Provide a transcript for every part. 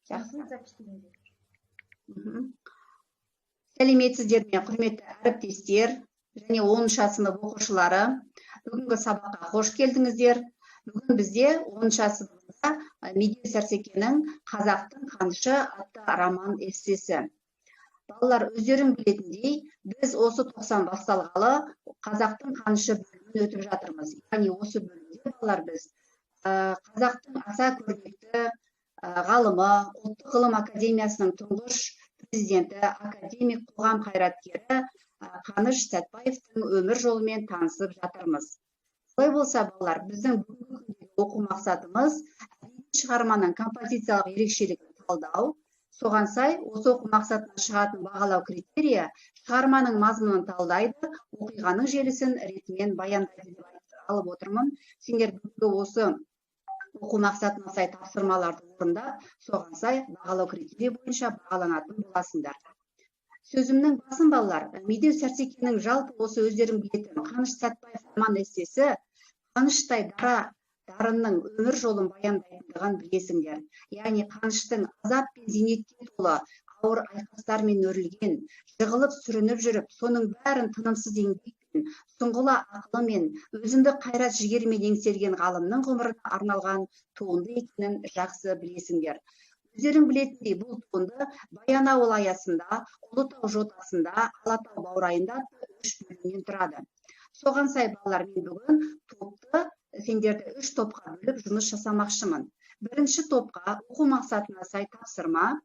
Жақсы. Запись дегенде. Сәлеметсіздер ме, құрметті әріптестер және 10 сынып оқушылары. Бүгінгі сабаққа қош келдіңіздер. Бүгін бізде 10 сыныпта Медеу Сәрсекенің Қазақтың қанышы атты роман эссесі. Балалар, өздерің білетіндей, біз осы 90 басталғалы Қазақтың қанышы бөлімін өтіп жатырмыз. Яғни осы бөлімде балалар біз қазақтың аса көрнекті ғалымы, Ұлттық ғылым академиясының тұңғыш президенті, академик, қоғам қайраткері Қаныш Сәтбаевтың өмір жолымен танысып жатырмыз. Олай болса, балалар, біздің бүгінгі күндегі оқу мақсатымыз әдеби шығарманың композициялық ерекшелігін талдау. Соған сай осы оқу мақсатынан шығатын бағалау критерийі шығарманың мазмұнын талдайды, оқиғаның желісін ретімен баяндайды деп алып отырмын. Сендер бүгінгі осы оқу мақсатына сай тапсырмаларды орындап, соған сай бағалау критерийі бойынша бағаланатын боласыңдар. Сөзімнің басын балалар, Медеу Сәрсекенің жалпы осы өздерің білетін Қаныш Сәтбаев роман эссесі Қаныштай дара дарынның өмір жолын баяндайтындығын білесіңдер. Яғни Қаныштың азап пен зейнетке толы ауыр айқастармен өрілген, жығылып сүрініп жүріп, соның бәрін тынымсыз еңбекпен, сұңғыла ақылымен, өзіндік қайрат жігерімен еңсерген ғалымның ғұмырына арналған туынды екенін жақсы білесіңдер. Өздерің білетіндей, бұл туынды Баянауыл аясында, Ұлытау жотасында, Алатау баурайында атты үш бөлімнен тұрады. Соған сай балалар, мен бүгін топты сендерді үш топқа бөліп жұмыс жасамақшымын. Бірінші топқа оқу мақсатына сай тапсырма.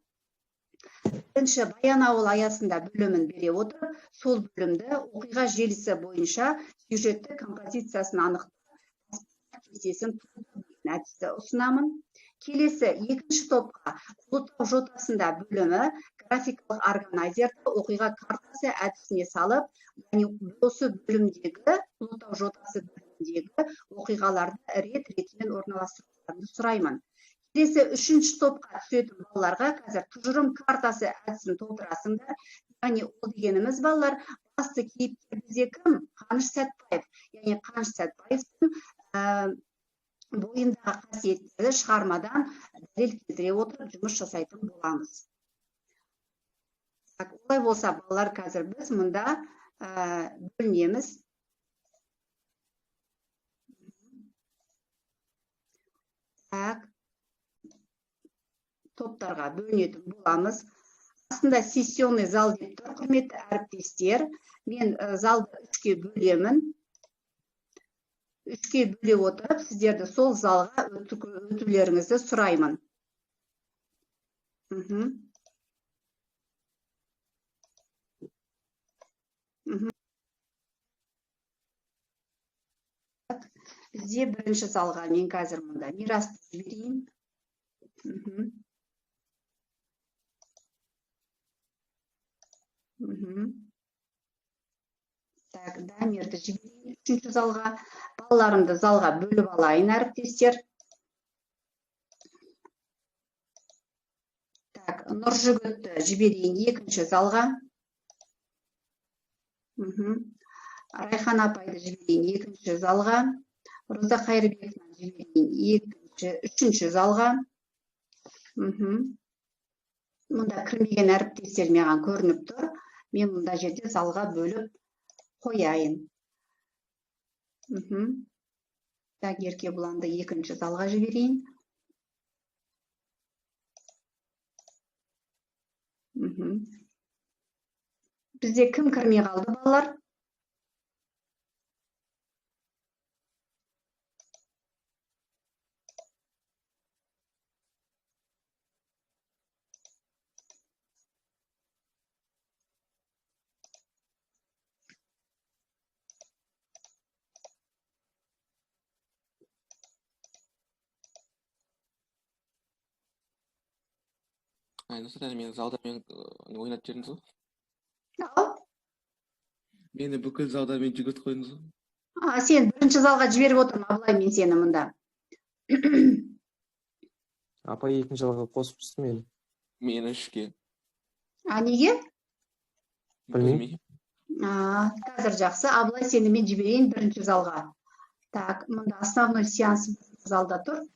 Бірінші Баянауыл аясында бөлімін бере отырып, сол бөлімді оқиға желісі бойынша сюжетті композициясын анықтап, кестесін толтыру деген әдісті ұсынамын. Келесі екінші топқа Ұлытау жотасында бөлімі графикалық органайзерді оқиға картасы әдісіне салып, яғни осы бөлімдегі Ұлытау жотасы бөліміндегі оқиғаларды рет-ретімен орналастыруларыңды сұраймын. Келесі үшінші топқа түсетін балаларға қазір тұжырым картасы әдісін толтырасыңдар. Яғни ол дегеніміз балалар, басты кейіпкер бізде кім? Қаныш Сәтбаев. Яғни Қаныш Сәтбаевтың бойындағы қасиеттерді шығармадан дәлел келтіре отырып жұмыс жасайтын боламыз. Так, олай болса, балалар, қазір біз мұнда бөлінеміз. Так, топтарға бөлінетін боламыз. Астында сессионный зал деп тұр, құрметті әріптестер. Мен залды үшке бөлемін. Үшке бөле отырып, сіздерді сол залға өтулеріңізді сұраймын. Бізде бірінші залға мен қазір мұнда Мирасты жіберейін. Так, Дамирді жіберейін үшінші залға. Балаларымды залға бөліп алайын, әріптестер. Так, Нұржігітті жіберейін екінші залға. Райхан апайды жіберейін екінші залға. Роза Қайырбековнаны жіберейін үшінші залға. Мұнда кірмеген әріптестер маған көрініп тұр. Мен мұнда жерде залға бөліп қояйын. Так, Еркебұланды екінші залға жіберейін. Бізде кім кірмей қалды, балалар? Нұрсұлтан, мен залда мен ойнатып жібердіңіз ғой? Ау? Мені бүкіл залда мен жүгіртіп қойдыңыз ғой? Сен бірінші залға жіберіп отырмын, Абылай, мен сені мұнда. Апай, екінші залға қосып түсті мені. Мені үшке. Неге? Білмеймін. Қазір жақсы. Абылай, сені мен жіберейін бірінші залға. Так, мұнда основной сеанс залда тұр.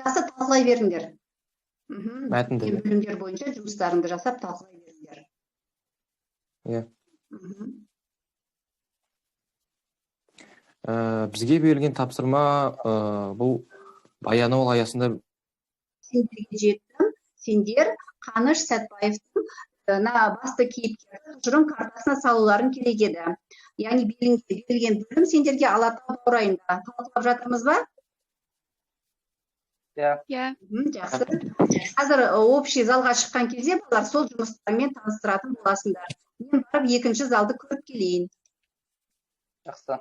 Жақсы, талқылай беріңдер. Мәтінді. Бөлімдер бойынша жұмыстарыңды жасап талқылай беріңдер. Иә. Бізге берілген тапсырма бұл Баянауыл аясында. Сендерге жеттім. Сендер Қаныш Сәтбаевтың басты кейіпкерді тұжырым картасына салуларың керек еді. Яғни берілген бөлім сендерге Алатау баурайында. Талқылап жатырмыз ба? Иә. Жақсы. Қазір общий залға шыққан кезде балалар сол жұмыстармен таныстыратын боласыңдар. Мен барып екінші залды көріп келейін. Жақсы.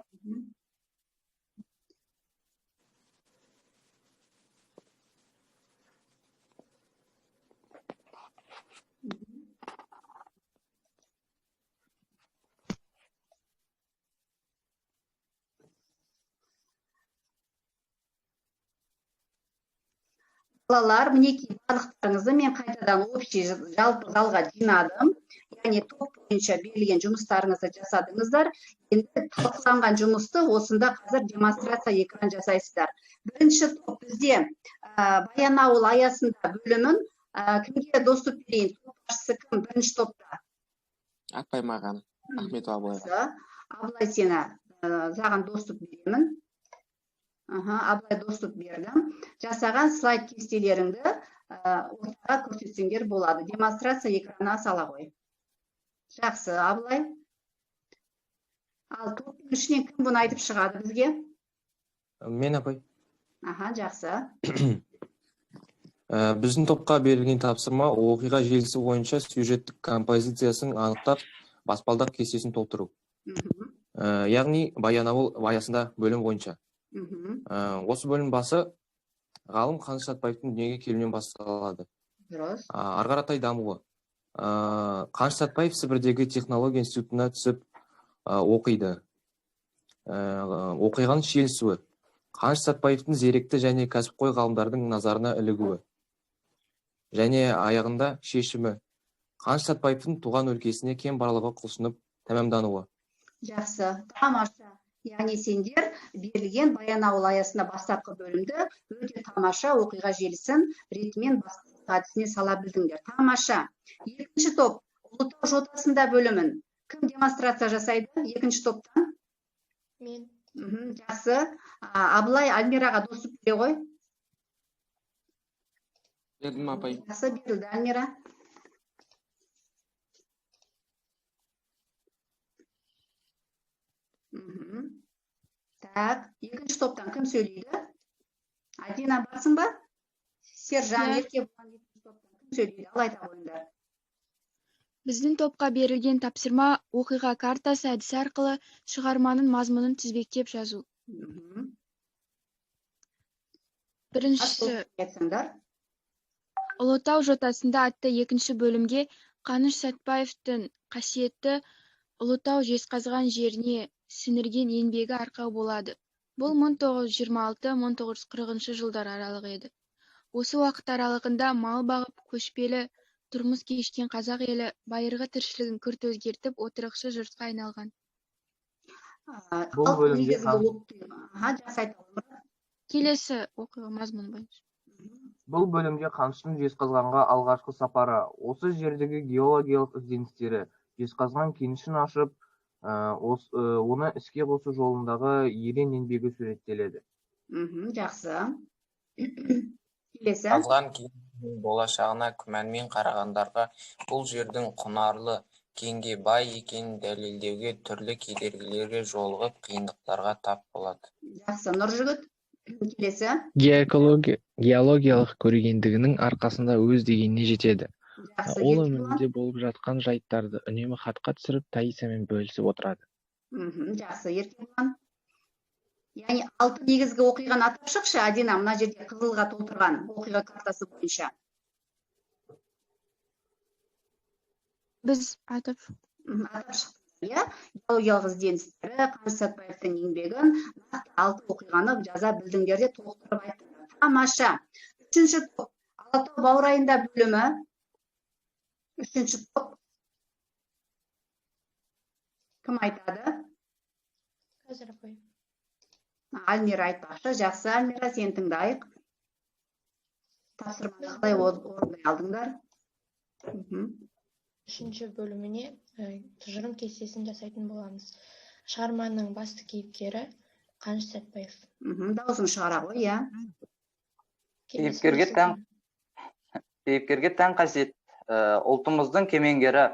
Балалар, мінекей барлықтарыңызды мен қайтадан общий жалпы залға жинадым. Яғни топ бойынша берілген жұмыстарыңызды жасадыңыздар. Енді талқыланған жұмысты осында қазір демонстрация экран жасайсыздар. Бірінші топ бізде Баянауыл аясында бөлімін кімге доступ берейін? Топ басшысы кім бірінші топта? Апай маған, Ахметова Абылайға. Абылай, сені саған доступ беремін. Абылай, доступ бердім. Жасаған слайд кестелеріңді ортаға көрсетсеңдер болады. Демонстрация экранына сала ғой. Жақсы, Абылай. Ал топтың ішінен кім бұны айтып шығады бізге? Мен, апай. Аха, жақсы. Біздің топқа берілген тапсырма оқиға желісі бойынша сюжеттік композициясын анықтап, баспалдақ кестесін толтыру. Яғни Баянауыл аясында бөлім бойынша. Осы бөлім басы ғалым Қаныш Сәтбаевтың дүниеге келуінен басталады. Дұрыс. Ары қаратай дамуы. Қаныш Сәтбаев Сібірдегі технология институтына түсіп оқиды. Оқиғаның шиелісуі. Қаныш Сәтбаевтың зеректі және кәсіпқой ғалымдардың назарына ілігуі. Және аяғында шешімі. Қаныш Сәтбаевтың туған өлкесіне кең барлығы құлшынып тәмамдануы. Жақсы, тамаша. Яғни сендер берілген Баянауыл аясында бастапқы бөлімді өте тамаша оқиға желісін ретімен бастапқы әдісіне сала білдіңдер. Тамаша. Екінші топ Ұлытау жотасында бөлімін. Кім демонстрация жасайды екінші топтан? Мен. Жақсы. Абылай, Альмираға доступ бере ғой. Бердім, апай. Жақсы, берілді, Альмира. Так, екінші топтан кім сөйлейді? Адина, барсың ба? Сержан, Еркебұлан, екінші топтан кім сөйлейді? Ал айта қойыңдар. Біздің топқа берілген тапсырма оқиға картасы әдісі арқылы шығарманың мазмұнын тізбектеп жазу. Біріншісі, Ұлытау жотасында атты екінші бөлімге Қаныш Сәтбаевтың қасиетті Ұлытау Жезқазған жеріне сіңірген еңбегі арқау болады. Бұл 1926-1940 жылдар аралығы еді. Осы уақыт аралығында мал бағып, көшпелі тұрмыс кешкен қазақ елі байырғы тіршілігін күрт өзгертіп, отырықшы жұртқа айналған. Бұл бөлімде келесі оқиға мазмұны бойынша. Бұл бөлімде Қаныштың Жезқазғанға алғашқы сапары, осы жердегі геологиялық ізденістері, Жезқазған кенішін ашып, оны іске қосу жолындағы ерен еңбегі суреттеледі. Жақсы. Келесі. Қазған кенішінің болашағына күмәнмен қарағандарға бұл жердің құнарлы кенге бай екенін дәлелдеуге түрлі кедергілерге жолығып, қиындықтарға тап болады. Жақсы, Нұржігіт. Келесі. Геологиялық көрегендігінің арқасында өз дегеніне жетеді. Ол өмірінде болып жатқан жайттарды үнемі хатқа түсіріп, Таисамен бөлісіп отырады. Жақсы, Еркебұлан. Яғни алты негізгі оқиғаны атап шықшы, Адина, мына жерде қызылға толтырған оқиға картасы бойынша. Біз атап шықтық, иә? Геологиялық ізденістері, Қаныш Сәтбаевтың еңбегін, нақты алты оқиғаны жаза білдіңдер де толықтырып айттыңдар. Тамаша. Үшінші топ, Алатау баурайында бөлімі. Үшінші топ. Кім айтады? Қазір апай. Альмира айтпақшы. Жақсы, Альмира, сені тыңдайық. Тапсырманы қалай орындай алдыңдар? Үшінші бөліміне тұжырым кестесін жасайтын боламыз. Шығарманың басты кейіпкері Қаныш Сәтбаев. Дауысын шығара ғой, иә. Кейіпкерге тән қасиет, ұлтымыздың кемеңгері,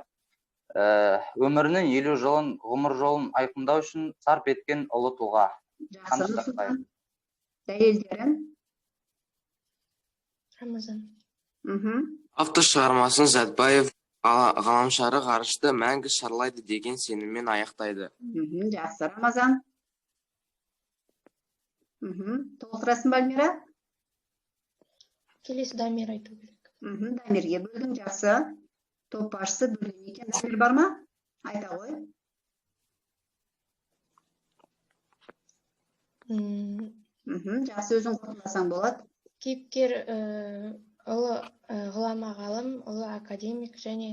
өмірінің 50 жылын, ғұмыр жолын айқындау үшін сарп еткен ұлы тұлға. Жақсы, Нұрсұлтан. Дәлелдерін? Рамазан. Автор шығармасын Сәтбаев ғаламшары ғарышты мәңгі шарлайды деген сеніммен аяқтайды. Жақсы, Рамазан. Толықтырасың ба, Альмира? Келесі Дамир айту керек. Дамирге бөлдің, жақсы. Топ басшысы бөлген екен. Дамир бар ма? Айта ғой. Жақсы, өзің қорытындыласаң болады. Кейіпкер ұлы ғұлама ғалым, ұлы академик және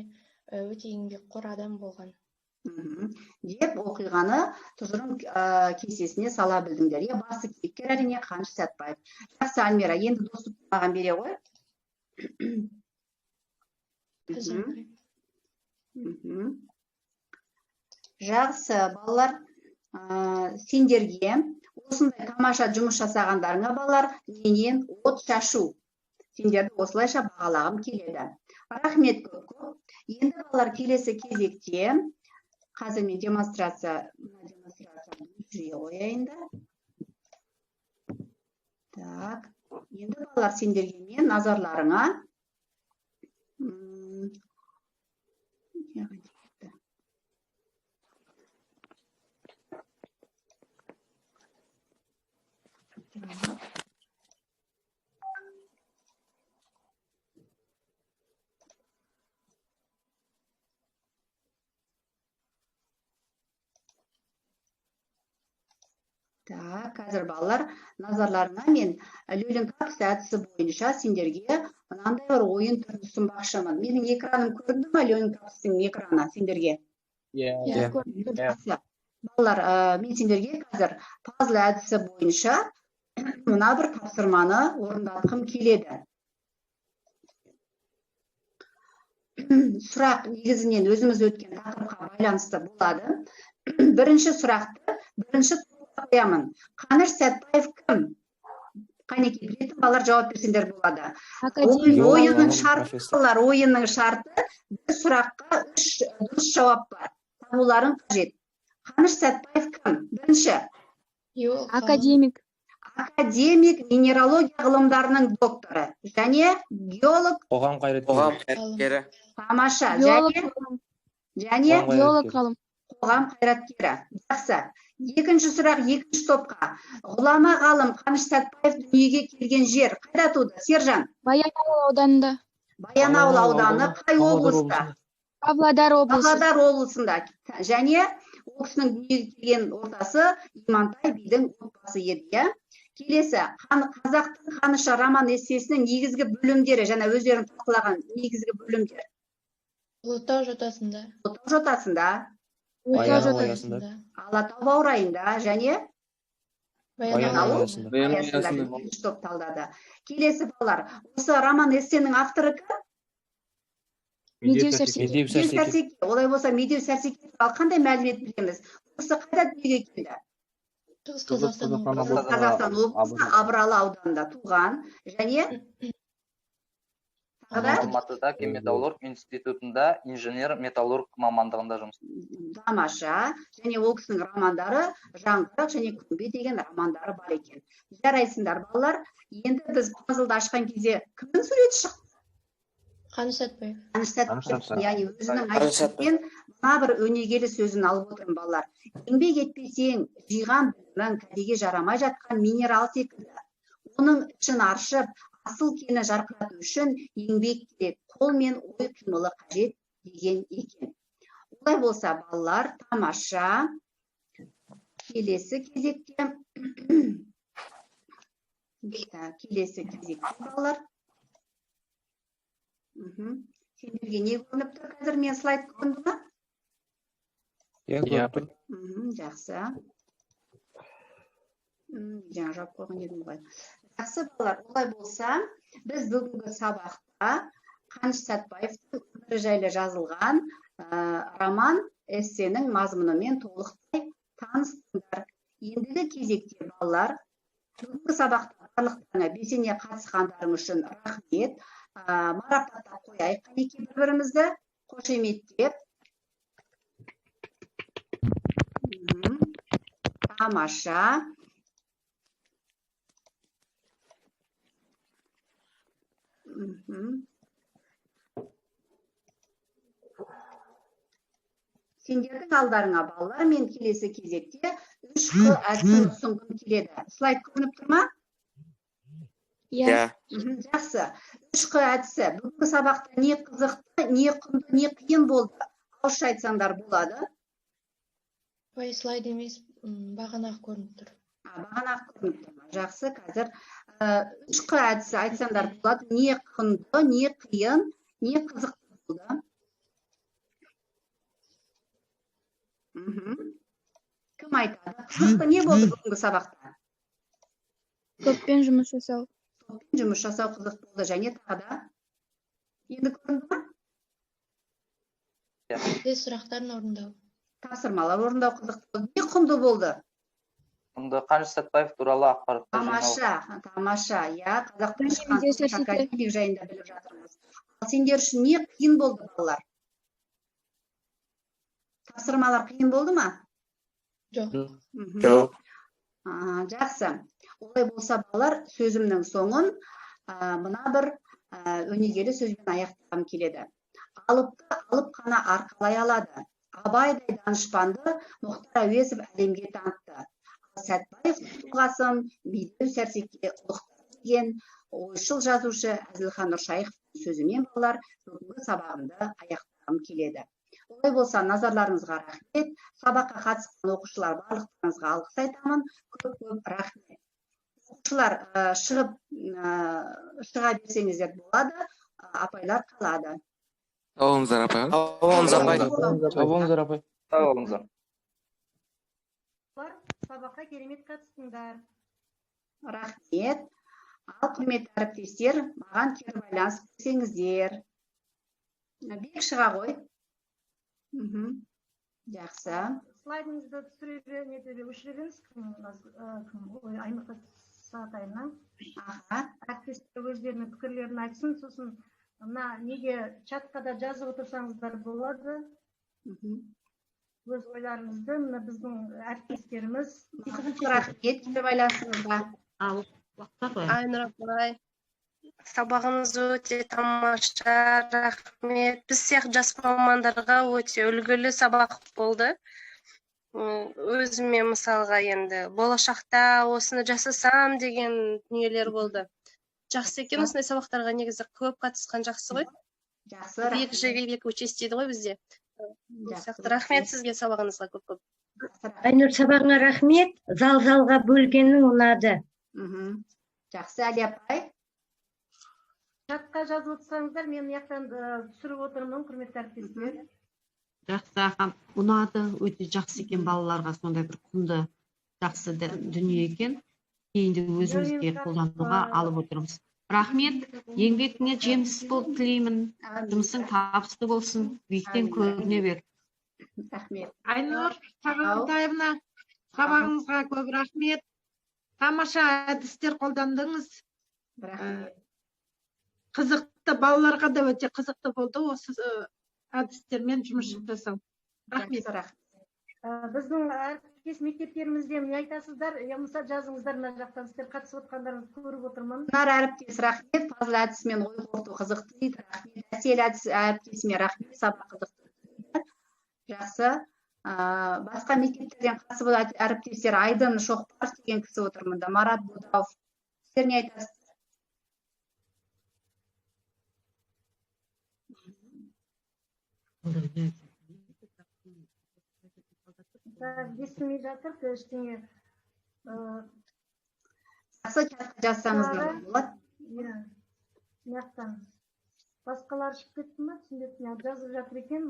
өте еңбекқор адам болған. Деп оқиғаны тұжырым кестесіне сала білдіңдер. Иә, басты кейіпкер әрине Қаныш Сәтбаев. Жақсы, Альмира, енді доступ маған бере ғой. Жақсы, балалар, сендерге осындай тамаша жұмыс жасағандарыңа, балалар, менен от шашу. Сендерді осылайша бағалағым келеді. Рахмет көп-көп. Енді, балалар, келесі кезекте қазір мен демонстрацияны өшіре қояйын да. Так, енді, балалар, сендерге мен назарларыңа Так, қазір, балалар, назарларыңа мен Лөлін Капс әдісі бойынша сендерге мынандай бір ойын түрін ұсынбақшымын. Менің экраным көрінді ма, Лөлін Капстың экраны сендерге? Иә. Жақсы. Балалар, мен сендерге қазір пазл әдісі бойынша мына бір тапсырманы орындатқым келеді. Сұрақ негізінен өзіміз өткен тақырыпқа байланысты болады. Бірінші сұрақты бірінші қоямын. Қаныш Сәтбаев кім? Қанекей, білетін балалар жауап берсеңдер болады. Ойынның шарты, балалар, ойынның шарты бір сұраққа 3 дұрыс жауап бар. Табуларың қажет. Қаныш Сәтбаев кім? Бірінші. Академик. Академик, минералогия ғылымдарының докторы және геолог. Қоғам қайраткері. Тамаша. Және геолог ғалым. Қоғам қайраткері. Жақсы. Екінші сұрақ екінші топқа. Ғұлама ғалым Қаныш Сәтбаев дүниеге келген жер қайда туды? Сержан. Баянауыл ауданында. Баянауыл ауданы қай облыста? Павлодар облысы. Павлодар облысында. Және ол кісінің дүниеге келген ортасы Имантай бидің отбасы еді, иә? Келесі, Қазақтың Қанышы роман эссесінің негізгі бөлімдері, және өздерің талқылаған негізгі бөлімдер. Ұлытау жотасында. Ұлытау жотасында. Алатау баурайында және Баянауыл аясында топ талдады. Келесі, балалар, осы роман эссенің авторы кім? Медеу Сәрсеке. Медеу Сәрсеке. Олай болса, Медеу Сәрсеке туралы қандай мәлімет білеміз? Осы қайда дүниеге келді? Шығыс Қазақстан облысы Абыралы ауданында туған және Алматыда кен-металлург институтында инженер-металлург мамандығында жұмыс. Тамаша. Және ол кісінің романдары Жаңғырық және Күмбе деген романдары бар екен. Жарайсыңдар, балалар. Енді біз пазлды ашқан кезде кімнің суреті шықты? Қаныш Сәтбаев. Қаныш Сәтбаев. Яғни өзінің айтқан мына бір өнегелі сөзін алып отырмын, балалар. Еңбек етпесең, жиған білімің кәдеге жарамай жатқан минерал секілді. Оның ішін аршып, асыл кені жарқырату үшін еңбек керек, қол мен ой қимылы қажет деген екен. Олай болса, балалар, тамаша. Келесі кезекте балалар. Сендерге не көрініп тұр қазір? Мен слайд көрінді ма? Иә. Жақсы. Жаңа жауап қойған едім ғой. Жақсы, балалар, олай болса, біз бүгінгі сабақта Қаныш Сәтбаевтың өмірі жайлы жазылған роман эссенің мазмұнымен толықтай таныстыңдар. Ендігі кезекте, балалар, бүгінгі сабақта барлықтарыңа белсене қатысқандарың үшін рахмет. Марапаттап қояйық қанекей бір-бірімізді қошеметтеп. Тамаша. Сендердің алдарыңа, балалар, мен келесі кезекте 3Қ әдісін ұсынғым келеді. Слайд көрініп тұр ма? Иә. Жақсы. 3Қ әдісі. Бүгінгі сабақта не қызықты, не құнды, не қиын болды? Ауызша айтсаңдар болады. Ой, слайд емес, бағанағы көрініп тұр. Бағанағы көрініп тұр ма? Жақсы, қазір 3Қ әдісі айтсаңдар болады. Не құнды, не қиын, не қызықты болды? Кім айтады? Қызықты не болды бүгінгі сабақта? Топпен жұмыс жасау. Топпен жұмыс жасау қызықты болды. Және тағы да? Енді көрінді ма? Тест сұрақтарын орындау. Тапсырмалар орындау қызықты болды. Не құнды болды? Құнды Қаныш Сәтбаев туралы ақпараттар жинау. Тамаша, тамаша. Иә, қазақтың шыққан академик жайында біліп жатырмыз. Ал сендер үшін не қиын болды, балалар? Тапсырмалар қиын болды ма? Жоқ. Жоқ. Жақсы. Олай болса, балалар, сөзімнің соңын мына бір өнегелі сөзбен аяқтағым келеді. Алыпты алып қана арқалай алады. Абайдай данышпанды Мұхтар Әуезов әлемге танытты. Ал Сәтбаевтың тұлғасын Медеу Сәрсеке ұлықтады деген ойшыл жазушы Әзілхан Нұршайықовтың сөзімен, балалар, бүгінгі сабағымды аяқтағым келеді. Олай болса, назарларыңызға рахмет. Сабаққа қатысқан оқушылар, барлықтарыңызға алғыс айтамын. Көп-көп рахмет. Оқушылар, шыға берсеңіздер болады, апайлар қалады. Сау болыңыздар, апай. Сау болыңыз, апай. Сау болыңыздар, апай. Сау болыңыздар. Сабаққа керемет қатыстыңдар. Рахмет. Ал, құрметті әріптестер, маған кері байланыс берсеңіздер. Бек шыға ғой. Жақсы. Слайдыңызды түсіре өшіре беріңіз, Аймұрта Сағатайымнан. Әріптестер өздерінің пікірлерін айтсын, сосын мына неге чатқа да жазып отырсаңыздар болады. Өз ойларыңызды мына біздің әріптестеріміз. Рахмет, кері байланысыңызға. Айнұр апай, сабағыңыз өте тамаша, рахмет. Біз сияқты жас мамандарға өте үлгілі сабақ болды. Өзіме мысалға енді болашақта осыны жасасам деген дүниелер болды. Жақсы екен, осындай сабақтарға негізі көп қатысқан жақсы ғой. Жақсы. Век живи, век учись дейді ғой бізде. Рахмет сізге сабағыңызға көп-көп. Айнұр, сабағыңа рахмет. Зал-залға бөлгенің ұнады. Жақсы, Әли апай. Чатқа жазып отырсаңыздар, мен мына жақтан түсіріп отырмын, құрметті әріптестер. Жақсы, аға, ұнады, өте жақсы екен, балаларға сондай бір құнды жақсы дүние екен. Кейін де өзімізге қолдануға алып отырмыз. Рахмет, еңбегіңе жеміс болып тілеймін. Жұмысың табысты болсын, биіктен көріне бер. Рахмет. Айнұр Сағынтаевна, сабағыңызға көп рахмет. Тамаша әдістер қолдандыңыз. Рахмет. Қызықты, балаларға да өте қызықты болды осы әдістермен жұмыс жасау. Рахмет. Біздің әріптес мектептерімізде не айтасыздар? Я болмаса жазыңыздар, мына жақтан сіздер қатысып отқандарыңызды көріп отырмын. Нар әріптес, рахмет. Пазл әдісімен ой қорыту қызықты дейді. Рахмет. Әсел әріптесіме рахмет, сабақ қызықты дейді. Жақсы. Басқа мектептерден қатысып әріптестер, Айдын Шоқпаров деген кісі отыр мында, Марат Бодауов. Сіздер не айтасыздар? Естілмей жатыр, ештеңе. Жақсы, чатқа жазсаңыздар болады. Иә, мына басқалар шығып кетті ме? Түсінбеппін, жазып жатыр екен.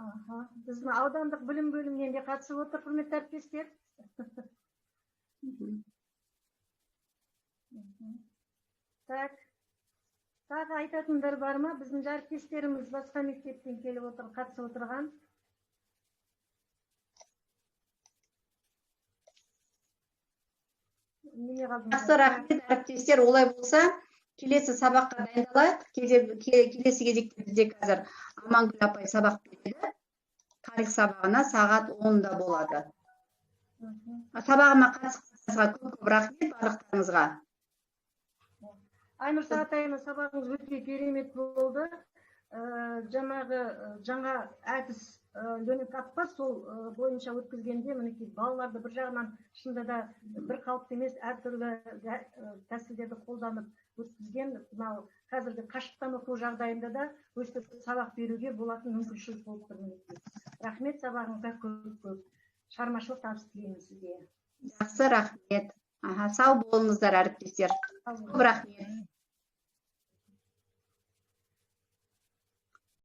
Аха, біздің аудандық білім бөлімінен де қатысып отыр, құрметті әріптестер. Так, тағы айтатындар бар ма? Біздің әріптестеріміз басқа мектептен келіп отыр, қатысып отырған. Жақсы, рахмет, әріптестер. Олай болса, келесі сабаққа дайындалайық. Келесі кезекте бізде қазір Амангүл апай сабақ береді. Тарих сабағына сағат 10-да болады. Сабағыма қатысқаныңызға көп-көп рахмет барлықтарыңызға. Айнұр Сағатаевна, сабағыңыз өте керемет болды. Жаңағы жаңа әдіс Леонид Аппа сол бойынша өткізгенде, мінекей балаларды бір жағынан шынында да бір қалыпты емес, әртүрлі тәсілдерді қолданып өткізген. Мынау қазіргі қашықтан оқу жағдайында да өстіп сабақ беруге болатын мүмкіншілік болып тұр мінекей. Рахмет сабағыңызға көп-көп. Шығармашылық табыс тілеймін сізге. Жақсы, рахмет. Аха, сау болыңыздар, әріптестер. Көп рахмет.